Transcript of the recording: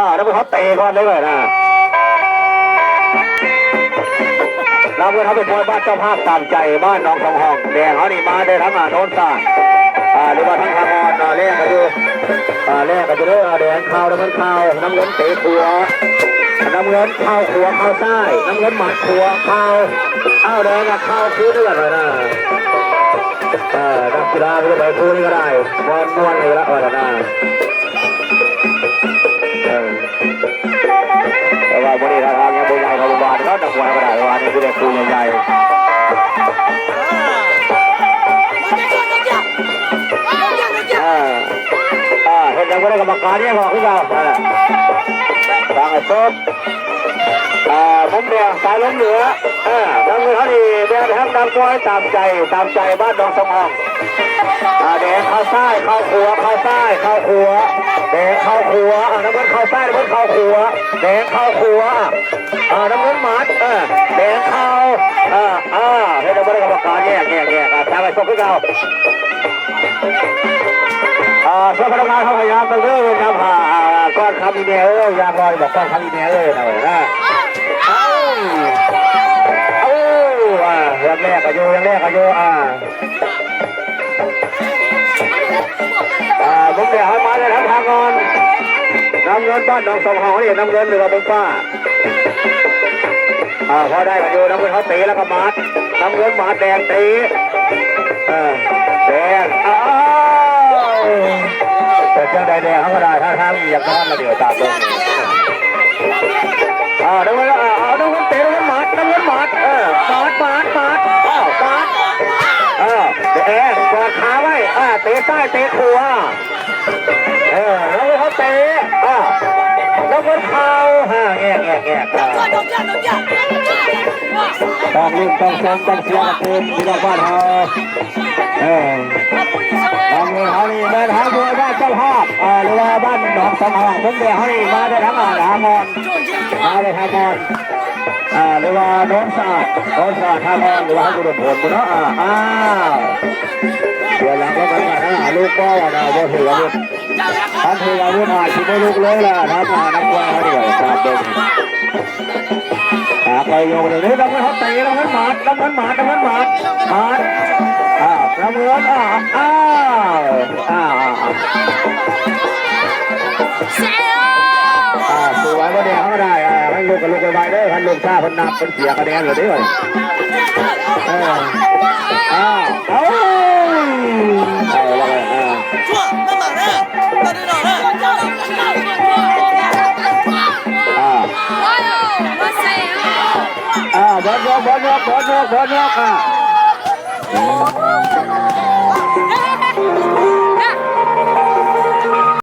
ອ່າ ແລ້ວເຮົາເຕະກ່ອນເລີຍນະ ແລ້ວເຮົາໄປປ່ອຍບາດເຈົ້າພາບຕາມໃຈ ບ້ານໜອງສອງຫ້ອງ. ແດງເຮົານີ້ມາແຕ່ທາງ ອາ ໂນນສະອາດ ອ່າ ຫຼືວ່າທາງທາງອ່ອນ ອ່າ ແລກກັນຢູ່ ອ່າ ແລກກັນຢູ່ເດີ. ແດງເຂົ້າ ນ້ຳເງິນເຂົ້າ ນ້ຳເງິນເຕະຂົວ ນ້ຳເງິນເຂົ້າຂົວ ເຂົ້າຊ້າຍ ນ້ຳເງິນໝາດຂົວ ເຂົ້າ ອ້າວ ແດງກໍເຂົ້າຄືນເດີນະ. ເອີ ນັກກິລາໄປຄູ່ນີ້ກໍໄດ້ ມ່ວນໆນີ້ລະວ່າຊັ້ນນະ. ເອີ ແຕ່ວ່າມື້ນີ້ທ່າທາງຍັງບໍ່ໃຫຍ່ເທົ່າເມື່ອວານເນາະ ນັກມວຍກໍໄດ້ ເມື່ອວານນີ້ຄືໄດ້ຄູ່ໃຫຍ່ໆ. ເອີ ເອີ ເຮັດຫຍັງບໍ່ໄດ້ ກຳມະການແຍກອອກຄືເກົ່າ. ເອີ ຟັງໃຫ້ຈົບ. ອ່າ ມຸມແດງ ສາຍລົມເຫຼືອ ເອີ ນ້ຳເງິນເຮົານີ້ແມ່ນທາງນັກມວຍຕາມໃຈ ຕາມໃຈ ບ້ານໜອງສອງຫ້ອງ. ອ່າ ແດງເຂົ້າຊ້າຍ ເຂົ້າຂົວ ເຂົ້າຊ້າຍ ເຂົ້າຂົວ ແດງເຂົ້າຂົວ ອ່າ ນ້ຳເງິນເຂົ້າຊ້າຍ ນ້ຳເງິນເຂົ້າຂົວ ແດງເຂົ້າຂົວ ອ່າ ນ້ຳເງິນໝາດ ເອີ ແດງເຂົ້າ ອ່າ ອ່າ ເຮັດໃຫ້ບໍ່ໄດ້ ກຳມະການແຍກ ແຍກ ແຍກ ອ່າ ສາມໃຫ້ຊົກຄືເກົ່າ. ອ່າ ສ່ວນພະນັກງານເຮົາພະຍາຍາມເບິ່ງເດີ ຍາມຫາ ອ່າ ກ້ອນຄຳອີແມ່ເອີຍ ຢ່າງໜ້ອຍບອກກ້ອນຄຳອີແມ່ເອີຍນະ ເອີຍນະ. ເອົ້າ ເອົ້າ ອ່າ ຍັງແລກກັນຢູ່ ຍັງແລກກັນຢູ່ ອ່າ ອ່າ ມຸມແດງເຮົາມາແລ້ວ ທາງອ່ອນ ນ້ຳເງິນບ້ານໜອງສອງຫ້ອງນີ້ ນ້ຳເງິນ ຫຼືວ່າມຸມຟ້າ ອ່າ ພໍໄດ້ກັນຢູ່ ນ້ຳເງິນເຮົາເຕະແລ້ວກໍໝາດ ນ້ຳເງິນໝາດ ແດງເຕະ ເອີ ແດງ ອ້າວ ເປັນຈັ່ງໃດແດງເຮົາກໍໄດ້ ທ່າທາງອີກຢ່າງນັ້ນລະ ດຽວຕາມເບິ່ງ ອ່າ ນ້ຳເງິນ ອ່າ ເອົານ້ຳເງິນເຕະ ນ້ຳເງິນໝາດ ນ້ຳເງິນໝາດ ເອີ ໝາດ ໝາດ ໝາດ ອ້າວ ໝາດ ເອີ ແດງກອດຂາໄວ້ ອ່າ ເຕະຊ້າຍ ເຕະຂວາ ເອີ ເຮົາ ເຮົາເຕະ ອ່າ ນ້ຳເງິນເຂົ້າ ອ່າ ແງກ ແງກ ແງກ ອ່າ ຕ້ອງລຸ້ນ ຕ້ອງຊົມ ຕ້ອງເຊຍກັນຕື່ມ ພີ່ນ້ອງບ້ານເຮົາ ເອີ ນ້ຳເງິນເຮົານີ້ແມ່ນທາງຜູ້ໃຫຍ່ບ້ານເຈົ້າພາບ ອ່າ ຫຼືວ່າບ້ານໜອງສອງຫ້ອງ ມຸມແດງເຮົານີ້ມາແຕ່ທາງ ອ່າ ທາງອ່ອນ ມາແຕ່ທາງອ່ອນ ອ່າ ຫຼືວ່າໂນນສະອາດ ໂນນສະອາດທາງອ່ອນ ຫຼືວ່າທາງອຸດົມຜົນພຸ້ນເນາະ ອ່າ ອ້າວ ດຽວຫຼັງກໍມັນກໍຫາລູກບໍ່ວ່ານະ ບໍ່ຖືອາວຸດ ຄັນຖືອາວຸດອາດຊິບໍ່ລຸກເລີຍລະ ທຳມານັກມວຍເຮົານີ້ກໍຕາມເບິ່ງ ອ່າ ຄອຍຍົກເດີ ນ້ຳເງິນເຮົາເຕະ ນ້ຳເງິນໝາດ ນ້ຳເງິນໝາດ ນ້ຳເງິນໝາດ ໝາດ ອ່າ ນ້ຳເງິນ ອ່າ ອ້າວ ອ່າ ອ່າ ອ່າ ສູ້ໄຫວບໍ່ແດງເຮົາກໍໄດ້ ອ່າ ໃຫ້ລຸກກໍລຸກໄວໆເດີ ຄັນລຸກຊ້າເພິ່ນນັບ ເສຍຄະແນນແລ້ວເດ້ ເອີ ອ້າວ ເອົາ ເອົາລະ ເອີ ອ້າວ ອ້າວ ເບິດຍົກ ເບິດຍົກ ເບິດຍົກ ເບິດຍົກ ອ່າ.